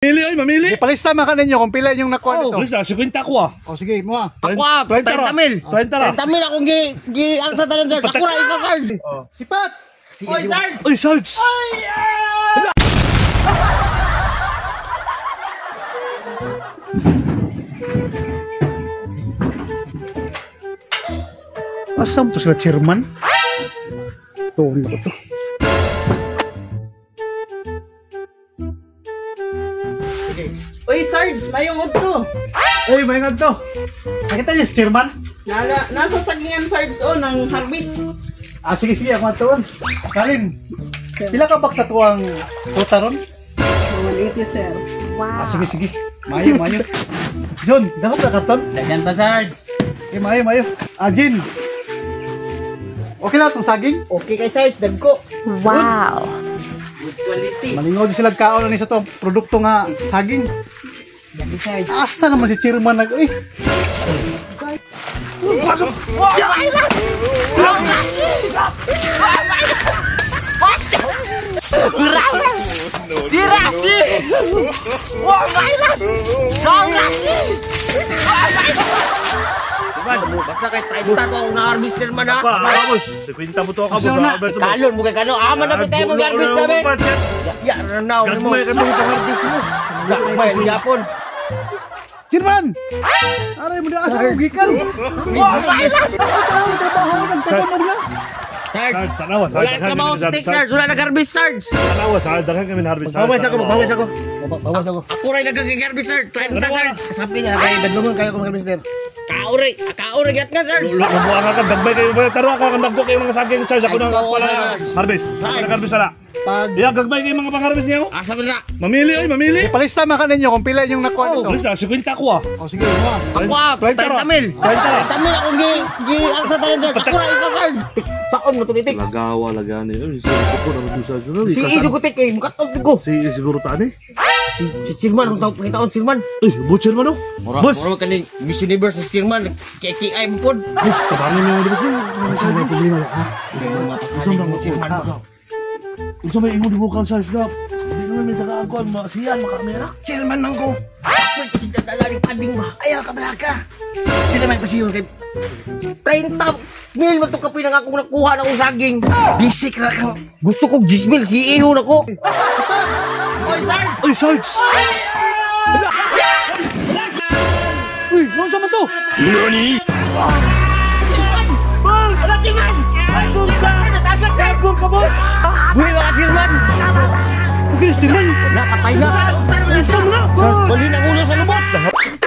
Mamili ay, mamili. Ipalista man ka ninyo kung pila inyong nakuha nito. Lista, 50 ko ah. O sige, mo ah. Ako ah, 30 mil. 30 ra. 30 mil akong gi ang sa tanan, Sarge. Ako ra isa, Sarge. Sipat! Oy, Sarge. Ay, Sarge! Asa mo to sila chairman? Tuon na ko to. Uy, Sarge, mayong udto. Ay, may nga to. Nakita niyo si chairman? Nasa sagingan, Sarge, oh, ng harvest. Ah, sige, sige, ako atuon. Karin, pila ka box sa tuwang tuta ron? 180, sir. Ah, sige, sige. Mayo, mayo. John, dako ka karton? Daghan pa, Sarge. Eh, mayo, mayo. Ah, Jin. Okay lang itong saging? Okay kay Sarge, dagko. Wow. Good quality. Malingaw din sila kaon na sa to produkto nga saging. Daghan, Sarge. Asa naman si chairman nag eh. Basta kay 30 to akong na-harvest man ha. Pa, boss. 50 mo to ka, boss. Sure na. Alberto, boss. Kalon mo kay kano, ama na tayo mag-harvest na be. Ya, now mo. Gagmay ka mo pang-harvest mo. Gagmay yapon. Chairman! Aray mo na asa ko gikan. Trabaho nagtatanong na. Sarge. Sarge, tanawa, Sarge. Wala trabaho sa tik, Sarge. Wala nag-harvest, Sarge. Tanawa, Sarge. Daghan kami na-harvest, Sarge. Bawas ako, bawas ako. Bawas ako. Ako rin nagkag-harvest, Sarge. 30, Sarge. Sabi niya kay dadlungon kayo kung mag-harvest. Kaoray, kaoray gat nga, Sarge. Nabuha ka ka, dagbay kayo. Taro ako, ang dagbo kayo mga saging, Sarge. Ako na Ay, wala Sarge. harvest. Ako na harvest na. Pag Yeah, gagbay kayo mga pang-harvest niya. oh. Asa man na. Mamili ay, mamili. Ipalista man ka ninyo kung pila inyong nakuha nito. Lista, 50 ko ah. O sige, mo ah. Ako ah, 30 mil. 30 ra. 30 mil akong gi ang sa tanan, Sarge. Ako ra isa, Sarge. Taon mo tulitik. Lagawa, lagani. Ay, ko na sa Si Ido ko tik eh, mukatog ko. Si siguro tani. Si Chairman, ang tawag pangitaon, Chairman. Ay, butcher man oh. Boss. Mura kaning Miss Universe sa Chairman, KKI mo pod. Boss, tabangin mo boss. Unsa may problema ha? Unsa man Chairman? Unsa may ingon mo kan Sarge na? Di naman may tagaan ko ang siyan makamera. Chairman man ko. Ako'y kasi dadala ni Pading ba? Ayaw ka balaka. Sila may pasiyon kay 30 mil man to kapoy nang akong nakuha na akong saging. Basic ra kang. Gusto kong 10 mil, CEO na ko. Oy, Sarge! Ay, Sarge. Uy, unsa man to? Buhi mga Chairman! Okay, Chairman. Nakatay na! Unsa man na? Balhin ang ulo sa lubot!